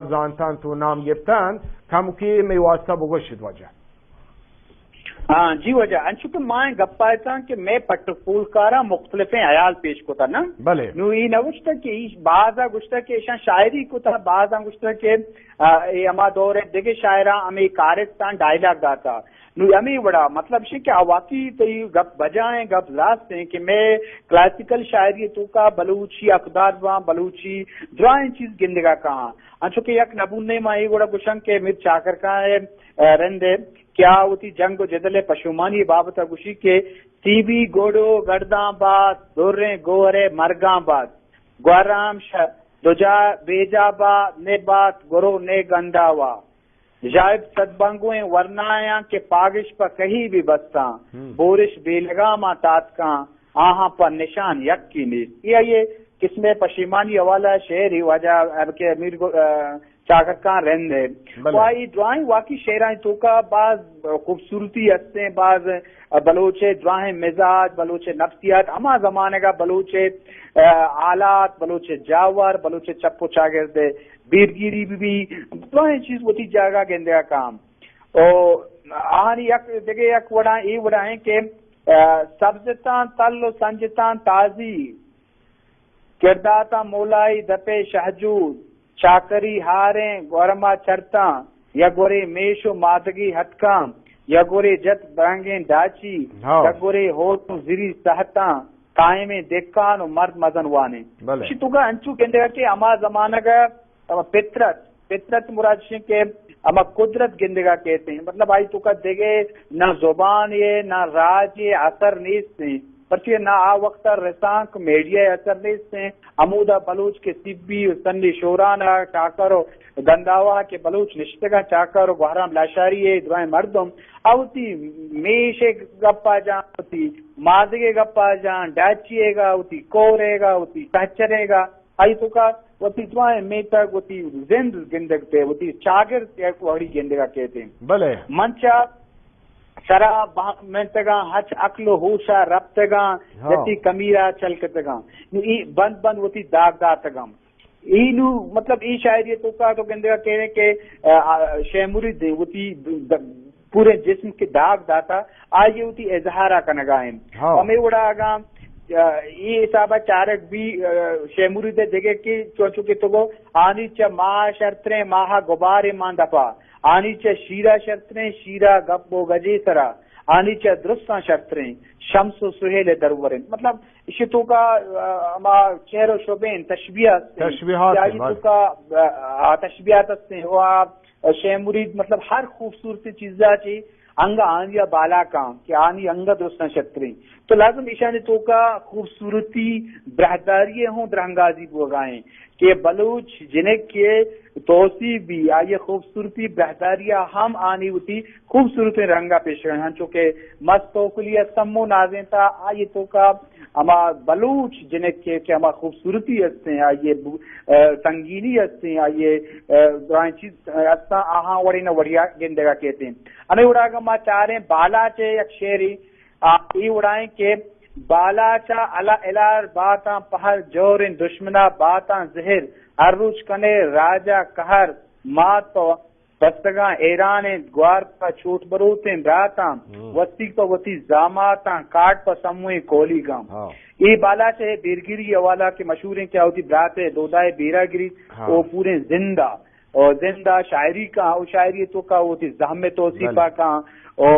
زانتان تو نام گپتان، کمکی می واسطہ بگوشت واجہ۔ ہاں جی واجہ، انچو کہ ما گپ آیتاں کہ مئے پٹ و پولکاراں مختلفیں حیال پیش کتا نا۔ بلے۔ نو ای نہ گوشتا کہ ای بازا گوشتا کہ ایشاں شاعری کتا، بازاں گوشتا کہ، آ، اے ہما دور دگہ شاعراں ہمیں کارستان ڈائیلاگ داتا۔ نو ہمیں وڑا مطلب شے کہ آ واقعی تئی گپ بجائیں، گپ راست ہیں کہ مئے کلاسیکل شاعری توکا بلوچی اقدار باں، بلوچی درائیں چیز گندگا کہاں۔ انچو کہ یک نمونے ما اے گڑا گوشاں کہ میر چاکر خان ء، ء، رند ء کہ آ وتی جنگ و جدل ء پشومانی ء بابت ء گوشی کہ سی بی گوڑو گرداں بات، دریں گوہر ء مرگاں بات، گوہرام ش-، دجا بیجا با، نے بات گرو نے گنداوا۔ جائب صد بنگویں ورنایاں کہ پاگش پہ کہی بھی بستاں، ہم۔ بورش بے لگاماں تاتکاں، آہاں پہ نشان یکی نیست۔ یہ، یہ قسم پشیمانی حوالہ شعر ہی واجہ اب کے امیر گو-، آ، چاکر خان رند ہے۔ بلے۔ و آئی درائیں واقعی شعرانی توکا باز خوبصورتی ہستیں، باز بلوچ ء دراہیں مزاج، بلوچ ء نفسیات، ہما زمانگ ء بلوچ ء، آ، حالات، بلوچ ء جاور، بلوچ ء چپ و چاگرد ء بیرگیری بہ بی، دراہیں چیز وتی جاگہ گندگا کام۔ او آہانی یک دگہ یک وڑا اے وڑا ہیں کہ، آ، سبزتاں تل و سنجتاں تازی، کرداتاں مولائی دپے شہجود، چاکری ہاریں گورما چرتاں، یا گورے میش و مادگی ہتکاں، یا گورے جت برنگیں ڈاچی، ہاں۔ یا گورے ہوت و زری سہتاں، قائمیں دکان و مرد مزن وانیں۔ بلے۔ اشی توکا انچو گندگا کہ ہما زمانگ ء ہما فطرت، فطرت مراد شیں کہ ہما قدرت گندگا کہتے ہیں۔ مطلب آئی توکا دگہ نہ زبان یہ، نہ راج یہ اثر نیست ہیں۔ پرچہ نہ آ وقت رسانک میڈیا اثر نیست ہیں۔ ہمودا بلوچ کے طبی و سنی شوران ء چاکر و گنداوا کہ بلوچ نشتگاں چاکر و گوہرام لاشاری ء درائیں مردم آ وتی میش ء گپا جان، وتی مادگ ء گپا جان، ڈاچی ء گا وتی کور ء گا وتی کہچر ء گا، آئی توکا وتی درائیں میتگ، وتی زند گندگ تے، وتی چاگرد یک وڑی گندگا کہتے ہیں۔ بلے۔ من چا سرا با-، منتگاں، ہچ عقل و ہوشا رپتگاں، ہاں۔ جتی کمیرا چلکتگاں۔ نو ای بند بند وتی داغ داتگاں۔ ای نو مطلب ای شاعری توکا تو گندگا کہنے کہ، آ، آ، شے مرید وتی د-، پورے جسم کے داغ داتا، آئی وتی اظہارا کنگا ہیں۔ ہاں۔ ہمیں وڑا اگاں، آ، ای حسابا چارگ بھی، آ، شے مرید دگہ کہ چو چو کہ تو گو، آنی چہ ماہ شرتریں ماہ گبارے مان دپا۔ آنی چہ شیرا شرتریں شیرا گپ و گجے سرا، آنی چہ درستاں شرتریں شمس و سہیل دروریں۔ مطلب، اشی توکا، آ، ہما چہر و شبین تشبیہ است۔ تشبیہات کہ آئی بلے۔ توکا، آ، آ، تشبیہات است۔ و آ شے مرید مطلب ہر خوبصورتی چیزا چی انگا آنیا بالا کاں کہ آنی انگا درستاں شرتریں۔ تو لازم ایشانی توکا خوبصورتی براہداری ہوں درہنگازی بوگائیں۔ کہ بلوچ جنک کے توصیف بھی آئی خوبصورتی براہداری ہم آنی وتی خوبصورتیں رنگا پیش کریں، ہنچو کہ مست توکلی است ہمو نازیں تا آئی توکا ہما بلوچ جنک کے کہ ہما خوبصورتی ہستیں، آئی بو-، آ، سنگینی ہستیں، آئی، آ، درائیں چیز ہستاں، آہاں وڑی نہ وڑیا گندگا کہتے ہیں۔ ہمیں وڑا اگاں ما چاریں بالاچ ء یک شعری آ، ای وڑائیں کہ بالاچا الا الار باتاں پہر، جوریں دشمنا باتاں زہر، ہر روچ کنے راجا قہر، مات پہ بستگاں حیران انت، گوار پہ چوٹ بروتیں براتاں، ہم۔ وسیگ پہ وتی زاماتاں، کاٹ پہ سموئیں کولیگاں۔ ہاں۔ اے بالاچ ء بیرگیری حوالہ کہ مشہور انت کہ آ وتی برات ء دودا ء بیرا گری، ہاں۔ او پوریں زندا او زند ء شاعری کاں، او شاعری توکا وتی زحم ء توسیپ بلے۔ ء کاں، او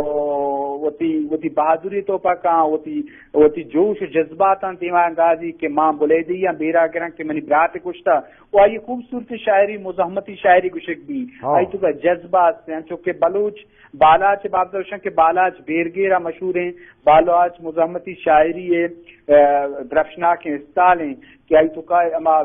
وتی، وتی بہادری توپا کاں، وتی، وتی جوش و جذباتاں دیما انگازی کہ ماں بلیدی آں بیرا گراں کہ منی برات کشتا۔ و آئی خوبصورت شاعری، مزاحمتی شاعری گوشگ بی۔ ہاں۔ آئی توکا جذبہ است، انچو کہ بلوچ بالاچ بابت گوشن کہ بالاچ بیرگیرا مشہور ہیں، بالاچ مزاحمتی شاعری ء، ء، درپشناکیں استال ہیں۔ کہ آئی توکا ہما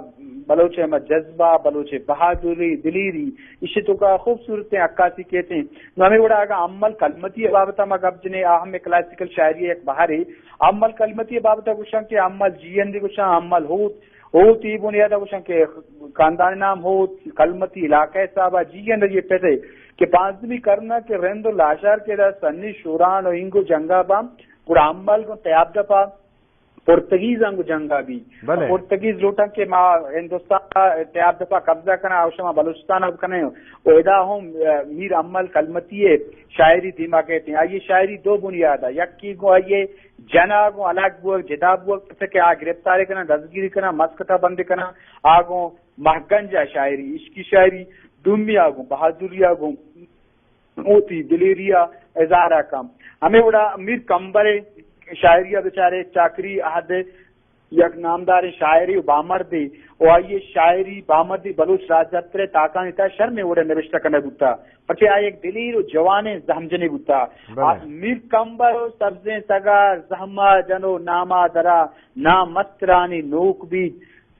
بلوچ ء ہما جذبہ، بلوچ ء بہادری، دلیری، ایشی توکا خوبصورتیں عکاسی کیت ہیں۔ نو ہمیں وڑا اگاں امل کلمتی ء بابت ء ما گپ جنیں، آ ہم کلاسیکل شاعری ء یک بہرے۔ امل کلمتی ء بابت ء گوشاں کہ امل جیئند ء گوشاں، امل ہوت، ہوت ای بنیاد ء گوشاں کہ خاندان نام ہوت، کلمتی علاقہ ء حساب ء جیئند ء یہ پتے کہ پانزدمی کرن ء کہ رند و لاشار کہ دا سنی شوران و انگ و جنگا باں، گڑا امل گوں تیاب دپا پرتگیز انگو جنگا بی۔ بلے۔ پرتگیز لوٹن کہ ما ہندوستان ءَ تیاب دپا قبضہ کناں، او شما بلوچستان ءَ بکنیں۔ و ادا ہم، ا، میر امل کلمتی ءِ شاعری دیما کیتیں۔ آئی شاعری دو بنیاد ءَ، یکی گوں آئی جنا گوں الگ بوگ، جدا بوگ، پرچہ کہ آ گرفتاری کناں، دزگیری کناں، مسکتا بند کناں، آ گوں مہگنجا شاعری، عشقی شاعری، دومی آ گوں بہادری آ گوں وتی دلیری ءِ اظہار ءَ کن۔ ہمے وڑا میر کمبر ءِ شاعری ءَ بچارے، چاکری عہد ءِ یک نامداریں شاعرے و بامردے، و آئی شاعری بامردی بلوچ راجدپتر ءِ تاکانی تہا شرمیں وڑ ءَ نبشتہ کنگ بوتا، پرچہ آ یک دلیر و جوانیں زہمجنے بوتا۔ بلے۔ آ میر کمبر و سبزیں سگا زہما جن و ناما درا نام مسترانی نوک بیت،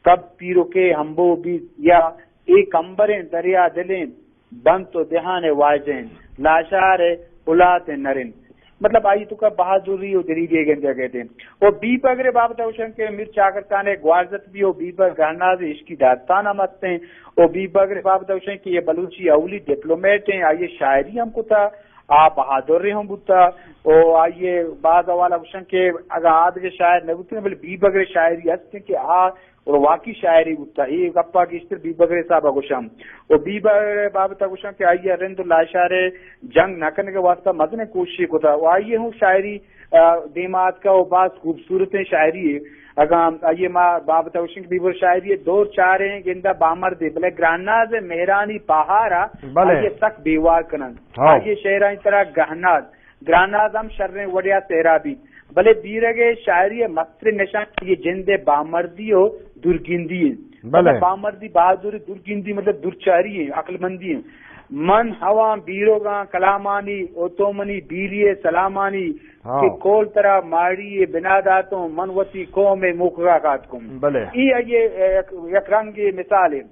کب پیرکے ہمبو بیت یا اے کمبریں دریا دلیں بنت و دہان ءِ واجہ انت، لاشار ءِ پلات ءِ نر انت۔ مطلب، آئی توکا بہادری و دلیری ءَ گندگ ءَ انت۔ و بیبگر ءِ بابت ءَ گوشن کہ میر چاکر خان ءِ گوارزت بی و بیبگر گہناز ءِ عشقی داستان ہم است انت۔ و بیبگر ءِ بابت ءَ گوشن کہ یہ بلوچی اولی ڈپلومیٹ ہیں، آئی شاعری ہم کتا، آ بہادر ہم بوتا۔ و آئی باز حوالہ گوشن کہ اگاں آدگہ شاعر نہ بوتیں، بلے بیبگر ءِ شاعری است انت کہ آ اور واقعی شاعری بوتا۔ اے گپا گیشتر بیبگر ءِ صاحب ءَ گوشاں۔ و بیبگر ءِ بابت ءَ گوشاں کہ آئی ءَ رند و لاشار ءِ جنگ نہ کنگ ءِ واسطہ مزنیں کوششے کتا۔ و آئی ءِ ہوں شاعری، آ، دیما آتکا و باز خوبصورتیں شاعری ہے۔ اگاں آئی ءِ ما بابت ءَ گوشیں کہ بیبگر شاعری ءِ دور چاریں گندا بامردے، بلے گراناز ءِ مہرانی پہارا بلے۔ آئی ءَ سک بیوار کنن۔ ہاں۔ آئی ءِ شعرانی طرح گہناز گراناز ہم شریں وڑے ءَ سہرا بیت، بلے بیرگ ءِ شاعری ءِ مستریں نشان آئی جند ءِ بامردی و دورگندی انت۔ بلے۔ بامردی، بہادری، دورگندی مطلب دورچاری انت، عقلمندی انت۔ من ہواں بیروگاں کلامانی و تو منی بیری ءِ سلامانی ہاں۔ کہ کول ترا ماڑی ءِ بنا داتوں، من وتی قوم ءِ موکگا کاتکوں۔ بلے۔ ای آئی ءِ یک، یک رنگے مثال انت۔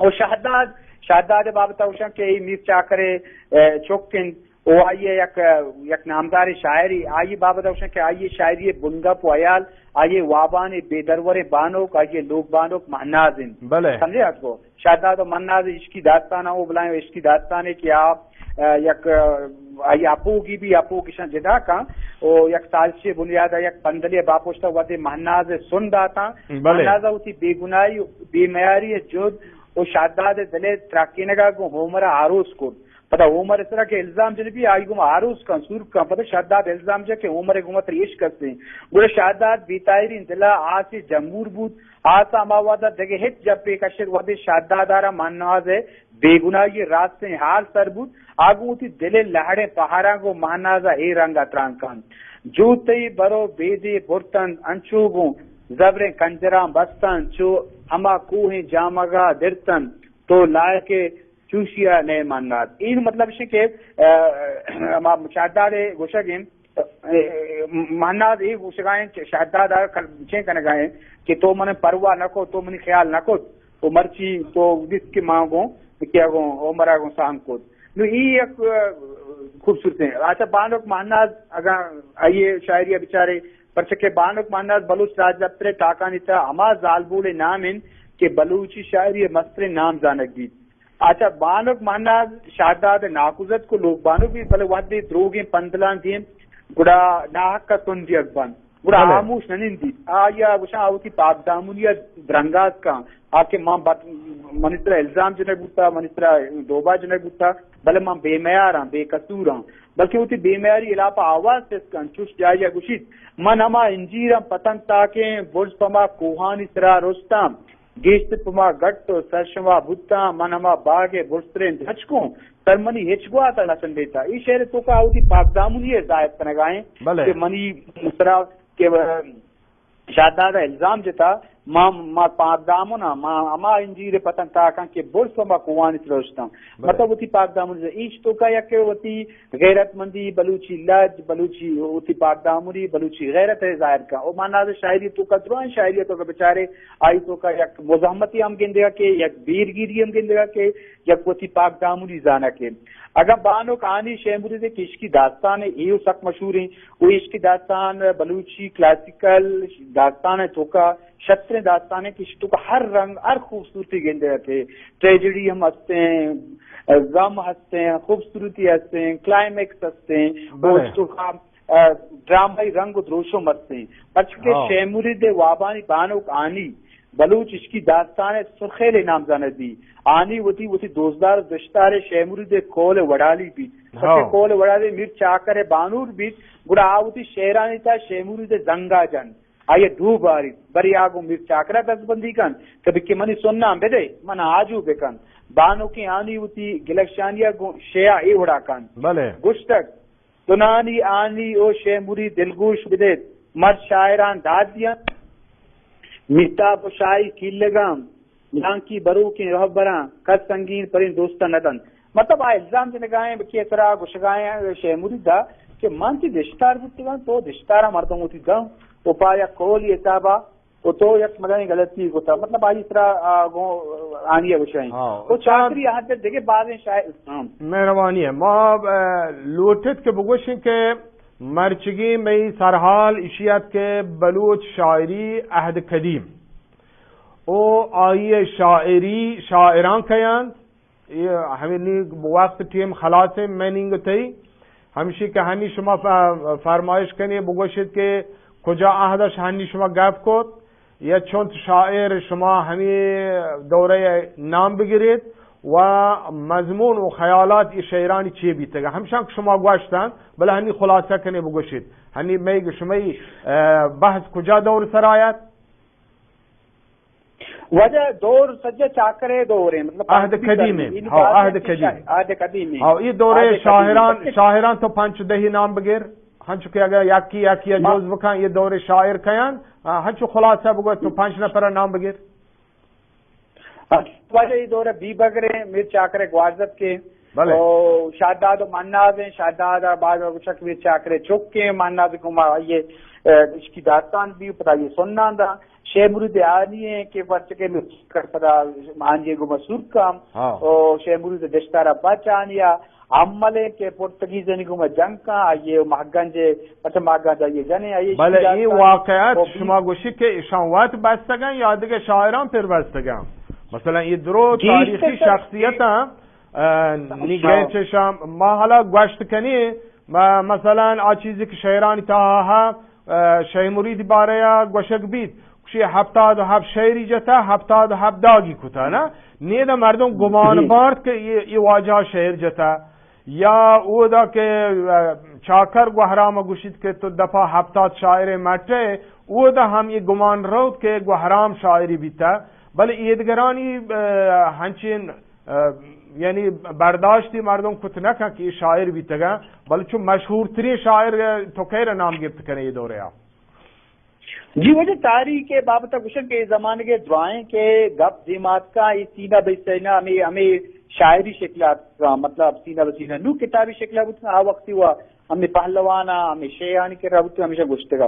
و شہداد، شہداد ءِ بابت ءَ گوشاں کہ اے میر چاکر ءِ، اے، چک انت و آئی ءِ یک، یک نامداریں شاعرے، آئی ءِ بابت ءَ گوشاں کہ آئی ءِ شاعری ءِ بنگپ و ہیال، آئی ءِ وابانی بے دروریں بانک، آئی ءِ لوگ بانک مہناز انت۔ بلے۔ سمجھے آتکو؟ شہداد و مہناز عشقی داستان ءَ، او بلائیں عشقی داستانے کہ آ، اے، یک، اے، آئی اپوگی بی، اپوگ اشاں جدا کن، او یک سازشے بنیاد ءَ یک پندلے باپشت ءَ وھدے مہناز ءِ سن داتاں۔ بلے۔ مہناز ءَ وتی بے گناہی و بے میاری ءِ جہد و شہداد ءِ دل ءِ تراکینگ ءَ گوں ہومر ءَ آروس کت۔ پدا ہومر ءِ سرا کہ الزام جنگ بی، آئی گوما آروس کن، سور کن۔ پدا شہداد ءَ الزام جنگ کہ ہومر ءِ گوما تری عشق است انت۔ گڑا شہداد بے تاہیریں دل ءَ آسے جمور بوت۔ آس ءَ ہما وہد ءَ دگہ ہچ جپے کشت، وہدے شہداد ءَ را مہناز ءِ بے گناہی ءِ راستیں حال سر بوت، آ گوں وتی دل ءِ لہڑیں پہاراں گوں مہناز ءَ اے رنگ ءَ تران کنت۔ جو تئی بر و بید ءَ برتنت، انچو گوں زبریں کنجراں بستنت، چو ہما کوہیں جامگ ءَ درتنت، تو لائق چوشی ءَ نئے مہناز۔ اے مطلب اش کہ، اہ، ہما شہداد ءِ گوشگ انت، اہ، مہناز اے گوشگا انت کہ شہداد ءَ کل-، چین کنگا انت کہ تو من پرواہ نہ کت، تو منی خیال نہ کت، و مرچی تو دیست کہ ما گوں، کیا گوں، عمر ءَ گوں سانگ کت۔ نو ای یک، اہ، خوبصورتیں۔ اچھا، بانک مہناز اگاں آئی شاعری ءَ بچارے، پرچہ کہ بانک مہناز بلوچ راجدپتر ءِ تاکانی تہا ہما زالبول ءِ نام انت کہ بلوچی شاعری ءِ مستریں نام زانگ بیت۔ اچھا، بانک مہناز شہداد ءِ ناکوزتک و لوگ بانک بیت، بلے وہدے دروگیں پندلاں دیم گڑا ناحق ءَ سن دیگ بنت، گڑا بلے۔ ہاموش نہ نندیت۔ آئی ءَ گوشاں آ وتی پاکدامنی ءَ درنگاز کن، آ کہ من بد-، منی سرا الزام جنگ بوتا، منی سرا دوبا جنگ بوتا، بلے من بے میاراں، بے قصوراں، بلکہ وتی بے میاری ہلاپ ءَ آواز چست کن، چوش جائی ءَ گوشیت، من ہما انجیراں پتن تاکیں برز پہ ما کوہانی سرا رستاں، گیشتر پہ ما گٹ و سرشما بوتاں، من ہما باگ ءِ برزتریں درچکوں، سر منی ہچ گوات ءَ نہ سنڈیتا۔ اے شعر ءِ توکا آ وتی پاکدامنی ءَ ظاہر کنگا ایں بلے۔ کہ منی سرا کہ، اہ، شہداد ءَ الزام جتا، ما، ما پاکدامن آں، ما ہما انجیر ءِ پتن تاکاں کہ برز پہ ما کوہانی سرا رستاں۔ بلے۔ مطلب وتی پاکدامنی ءَ، ایش توکا یک وتی غیرت مندی، بلوچی لج، بلوچی وتی پاکدامنی، بلوچی غیرت ءَ ظاہر کن۔ او مہناز ءِ شاعری توکا، درائیں شاعری توکا بچارے، آئی توکا یک مزاحمتی ہم گندگا کہ، یک بیرگیری ہم گندگا کہ، یک وتی پاکدامنی زانگ کہ۔ اگاں بانک ہانی شہمرز ءِ کہ عشقی داستان اے و سک مشہور ایں، و عشقی داستان بلوچی کلاسیکل داستان ءِ توکا شتریں داستانے کہ ایشی توکا ہر رنگ، ہر خوبصورتی گندگا کہ ٹریجڈی ہم ہستیں، غم ہستیں، خوبصورتی ہستیں، کلائمیکس ہستیں، بلے۔ و ایشی توکا ء، ڈرامائی رنگ و دروشم است انت، پرچکہ ہاں۔ شے مرید ء وابانی بانک آنی بلوچ عشقی داستان ء سرخیل ء نامزانت بی۔ آنی وتی، وتی دوزدار و دشتار ء شے مرید ء کول ء وڑالی بیت۔ ہاں۔ پرچہ کول ء وڑالی میر چاکر ء بانور بیت، گڑا آ وتی شعرانی تہا شے مرید ء زنگا جنت، آئی ء ڈوہ باریت، برے آ گوں میر چاکر ء دزبندی کنت کہ بکہ منی سناں بدے، من آجو بکنت۔ بانکیں آنی وتی گلگشانی ء گوں شے ء اے وڑا کنت۔ بلے۔ گوشتگ، دنانی آنی او شے مرید دلگوش بدیت، مرد شاعران داد دیاں۔ میتاب و شاہی کیلگاں، یانکی بروکیں رہبراں، کس سنگین پریں دوستاں ندنت۔ مطلب، آ الزام جنگائیں، بکی سرا گشگائیں شے مرید ء کہ من تی دشتار بوتگاں، تو دشتار مردم وتی داں، و پا یک قولی حسابا و تو یک مدنی غلطی کتا۔ مطلب، آئی سرا، آ، گوں آنی ء گوشائیں۔ ہاں، و استاد، چاکری آہت دگہ بازیں شاعر، ہاں۔ مہربانی ہے۔ ما، آ، لوٹت کہ بگوشیں کہ مرچگی مئی سرحال اشی ات کہ بلوچ شاعری عہد قدیم او آئی شاعری شاعران کیان اے ہمے نی وقت ٹیم خلاصیں مئے نینگ تئی۔ ہمشی کہ ہنی شما ف-، فرمائش کنی بگوشیت کہ کجا عہدش ہنی شما گپ کت یا چنت شاعر شما ہمی دورہ نام بگریت و مضمون و خیالات ای شعرانی چی بیتگا۔ ہمشان کہ شما گوشتن، بلے ہنی خلاصہ کنی بگوشیت۔ ہنی مئے شمئی، اه، بحث کجا دور سر آیت؟ واجہ دور سجہ چاکرے دور ہیں، مطلب عہد پانچویں قدیم صدی، ہیں۔ یعنی ہاں، بعد عہد میں قدیم۔ شاہ-، عہد قدیم ہیں۔ ہاں، یہ دور عہد قدیم شاعران، ہیں۔ شاعران تو پانچ دہی نام بگر، ہنچو کہ اگر یکی یکی ما- جوز بکن، یہ دور شاعر کیان، آ، ہنچو خلاصہ بگو تو پانچ نفر نام بگر۔ واجہ یہ دور بی بگر ہیں، میر چاکرے گوارزت کے، بلے۔ او شاہداد و مناز ہیں، شاہداد آ بعد گوشک میر چاکرے چک ہیں، مناز کو ما یہ، اے، اس کی داستان بھی پتا یہ سنان دا۔ شے مرید آنی ہیں کہ پرچکے میں کر پدا آنی گو مسور کام۔ ہاں۔ او شے مرید دشتارا بچ آنیا عمل ہیں کہ پرتگیزنی گو میں جنگ کا، آئیے مہگنج، پچ مہگنج آئیے جنے، آئیے بلے شیران یہ کا۔ واقعات او بھی شما گوشی کہ اشان وقت بستگن یا دیگه شاعران پر بستگن؟ مثلاً یہ درو جی، تاریخی شخصیت ہیں۔ اه، نگریں چشم، ما حالا گوشت کنی، ما-، مثلاً آ چیزی کہ شعرانی تہا ہا، اه، شے مرید بارے آ گوشگ بیت، کشی ہفتاد و ہفت شعری جتا، ہفتاد و ہفت داگی کتا نا، نیدا مردم گمان بارت کہ یہ، یہ واجہ شعر جتا، یا اودا کہ، اه، چاکر گوہرام گوشیت کہ تو دفعہ ہفتاد شاعر مٹے، اودا ہم یہ گمان روت کہ گوہرام شاعری بیتا، بلے ایدگرانی، اه، ہنچین اه، یعنی برداشتی مردم کت نہ کن کہ یہ شاعر بیتگا، بلے چو مشہور ترین شاعر، اه، تو کئے را نام گپت کنے یہ دورے آ؟ جی، واجہ تاریخ کے بابت گوشن کہ زمانے کے درائیں کے گپ دیمات کا یہ سینہ بہ سینہ ہمیں، ہمیں شاعری شکلات کا، مطلب سینہ بہ سینہ نو کتابی شکلات بوت آ وقتی ہوا ہمے پہلواناں، ہمے شیعانی کرا بوتگ، ہمیشہ گوشتگ۔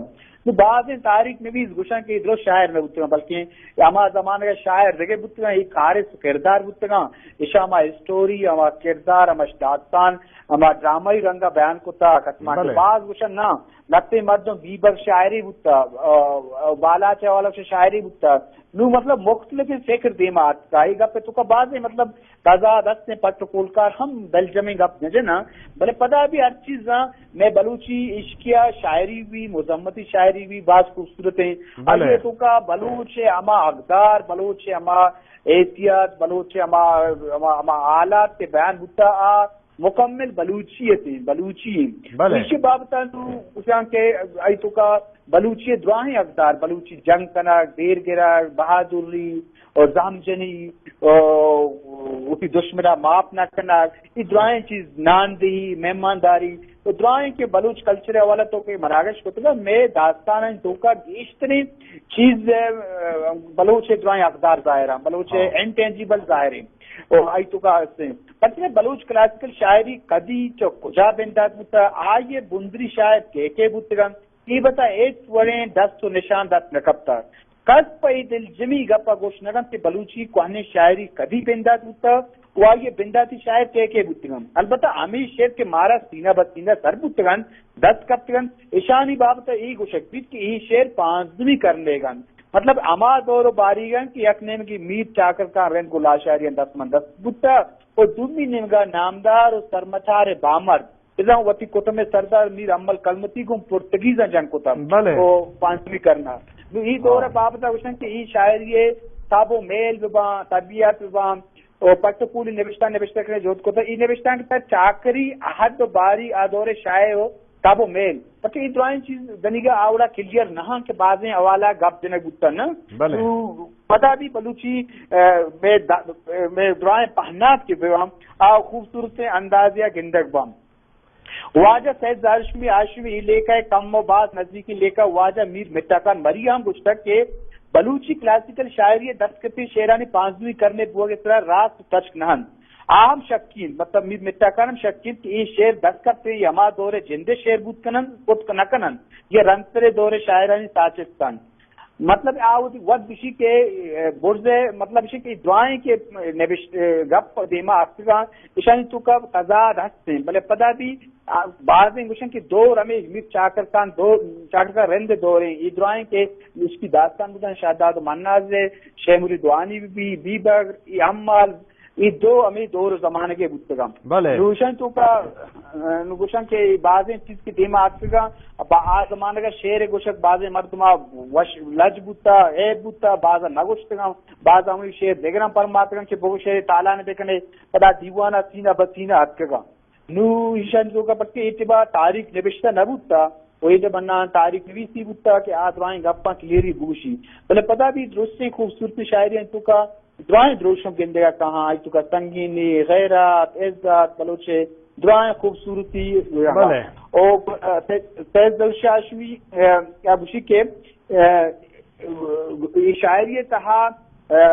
نوں بازیں تاریخ نویس گوشاں کہ اے درست شاعر نہ بوتگاں، بلکیں ہما زمانگ ء شاعر دگہ بوتگاں، اے کارست و کردار بوتگاں، اشاں ہما اسٹوری، ہما کردار، ہما داستان، ہما ڈرامائی رنگ ء بیان کتگ۔ اتما کہ بلے۔ باز گوشاں نا، لھتیں مردم بیبگر شاعری بوتگ، ء، ء، بالاچ ء والا شاعری بوتگ۔ نوں مطلب مختلفیں فکر دیما اتکگ۔ اے گپ ء توکا بازیں مطلب تضاد ہستیں، پٹ و پولکار ہم دلجمیں گپ نہ جناں، بلے پدا بھی ہر چیزاں مئے بلوچی عشقیہ شاعری بھی، مذمتی شاعری بھی باز خوبصورت ہیں۔ بلے۔ آئی ء توکا بلوچ ء ہما اقدار، بلوچ ء ہما حیثیت، بلوچ ء ہما، ہما، ہما حالات کہ بیان بوتا آ مکمل بلوچی ات ہیں، بلوچی ہیں۔ بلے۔ ایشی بابت نوں گوشاں کہ آئی توکا بلوچی ء دراہیں اقدار، بلوچی جنگ کنگ، بیر گرگ، بہادری، و زہم جنی، و وتی دشمن ء معاف نہ کنگ، اے درائیں چیز، نان دہی، مہمانداری، و درائیں کہ بلوچ کلچر ء حوالہ تو کہ مراگش کتگ، مئے داستانانی توکا گیشتریں چیز، ء، بلوچ ء درائیں اقدار ظاہر ہیں، بلوچ ء ہاں۔ انٹینجیبل ظاہر ہیں، و آئی توکا ہستیں۔ پرچہ بلوچ کلاسیکل شاعری کدی چہ کجا بندات بوتا، آئی ء بندری شاعر کے کے بوتگن؟ اے بتا ہچ وڑیں دست و نشان دات نہ کپتگ۔ کس پہ اے دلجمی گپ ء گوش نہ کنت کہ بلوچی کوہنیں شاعری کدی بندات بوتگ و آئی ء بنداتی شاعر کئے کئے بوتگ انت۔ البتہ ہمے شعر کہ مارا سینہ بہ سینہ سر بوتگ انت، دست کپتگ انت، اشانی بابت ء اے گوشگ بیت کہ اے شعر پانزدہمی کرن ئیگ انت۔ مطلب ہما دور و باریگ انت کہ یک نیمگے میر چاکر خان رند گوں لاشاریاں دست من دست بوتگ و دومی نیمگا نامدار و سرمچار بامرد بزاں وتی کٹم ءِ سردار میر امل کلمتی گوں پرتگیزاں جنگ کتا۔ بلے۔ او پانسوی کرنا۔ نو ای دور ءِ ہاں۔ بابت ءَ گوشن کہ ای شاعری ءِ تب و میل بباں، طبیعت بباں، او پٹ و پولی نبشتہ نبشتہ کرنے جہد کتا۔ ای نبشتانک تہ چاکری، احد و باری آ دور ءِ شاعر و تب و میل۔ پرچہ ای درائیں چیز دنیگا آ وڑا کلیئر نہ ہاں کہ بازیں حوالہ گپ جنگ بوتن نا۔ بلے۔ تو پدا بھی بلوچی، اے، مئے دا-، مئے درائیں پہنات کہ بباں، آ خوبصورتیں اندازے ءَ گندگ باں۔ واجہ سید ظاہر شمی ہاشمی ای لیکہ ءِ کم و باز نزیکیں لیکہ واجہ میر مٹھا خان مری ہم گوشتگ کہ بلوچی کلاسیکل شاعری ءِ دستکپیں شعرانی پانزوی کرنے بوگ ءِ سرا راست و تچک نہ انت۔ آ ہم شکی انت، مطلب میر مٹھا خان ہم شکی انت کہ اے شعر دستکپیں یا ہما دور ءِ جند ءِ شعر بوت کن انت، کت نہ کن انت، یا رندتریں دور ءِ شاعرانی ساچست انت۔ مطلب آ وتی وت گوشی کہ، اے، برز ءِ مطلب ایشی کہ درائیں کہ نبشت، اے، گپ دیما اتکگاں، ایشانی توکا تضاد ہستیں، بلے پدا بھی، آ، بازیں گوشن کہ دور ہمیں میر چاکر خان دور، چاکر خان رند دوریں، ای درائیں کہ اس کی داستان بودن شہداد و مناز ءِ، شیمری دوانی بی، بی بگر، ای امال، ای دو ہمیں دور و زمانگے بوتگاں۔ بلے۔ نو ایشانی توکا، اے، نو گوشن کہ بازیں چیز کہ دیما اتکگاں، با آ زمانگا شعر گوشگ بازیں مردما وش لج بوتا، عیب بوتا، بازا نہ گوشتگاں، بازا ہمیں شعر دگراں پرماتگاں کہ بگو شعر تالان بکنے، پدا دیوانا سینہ بہ سینہ اتکگاں۔ نو ایشانی توکا پرچہ اے ٹبا تاریخ نبشتہ نہ بوتا، و اے ٹبا نہ تاریخ نویسی بوتا کہ آ درائیں گپاں کلیئرلی بگوشی۔ بلے پدا بھی درستیں خوبصورتیں شاعری انت توکا درائیں دروشم گندگا کہاں، آئی توکا سنگینی، غیرت، عزت، بلوچ ءِ درائیں خوبصورتی گویا۔ بلے۔ او، اے، سید، سید ظہور شاہ ہاشمی، اے، کیا گوشی کہ، اے، اے شاعری ءِ تہا، اے،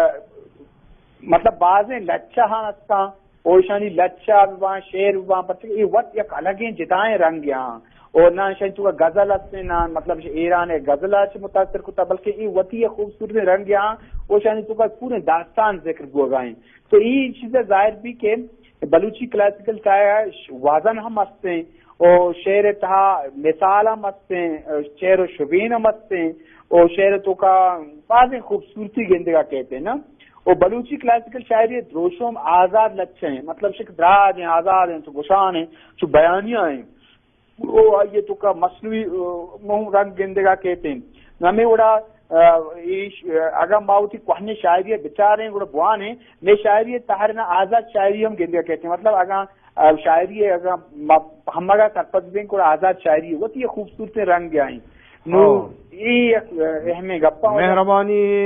مطلب بازیں لچہ ہاں ہستاں، او ایشانی لچہ بباں، شعر بباں، پرچہ اے وت یک الگیں جدائیں رنگے آں۔ او نہ ایشانی توکا غزل ہستیں، نہ مطلب ایران ءِ غزل ءَ چہ متاثر کتا، بلکہ اے وتی یک خوبصورتیں رنگے آں، او ایشانی توکا پوریں داستان ذکر بوگا ایں۔ تو اے چیز ظاہر بھی کہ بلوچی کلاسیکل شاعر وزن ہم ہستیں، او شعر ءِ تہا مثال ہم ہستیں، شعر و شبین ہم ہستیں، او شعر ءِ توکا بازیں خوبصورتی گندگا کہتے ہیں نا۔ او بلوچی کلاسیکل شاعری ءِ دروشم آزاد لچہ ہیں، مطلب شک دراج ہیں، آزاد ہیں، چو گشان ہیں، چو بیانیہ ہیں۔ او آئی ءِ توکا مصنوعی، آ، مہم رنگ گندگا کیت انت۔ ہمے وڑا، آ، ایش، آ، اگاں ما وتی کوہنیں شاعری ءَ بچاریں گڑا بوانیں، مئے شاعری ءِ تہا نا آزاد شاعری ہم گندگا کیت انت۔ مطلب اگاں، آ، شاعری ءَ اگاں ما ہمگا سرپد بیں گڑا آزاد شاعری وتی یک خوبصورتیں رنگ آئیں۔ نو ہاں۔ اے یک، آ، اہمیں گپا۔ مہربانی۔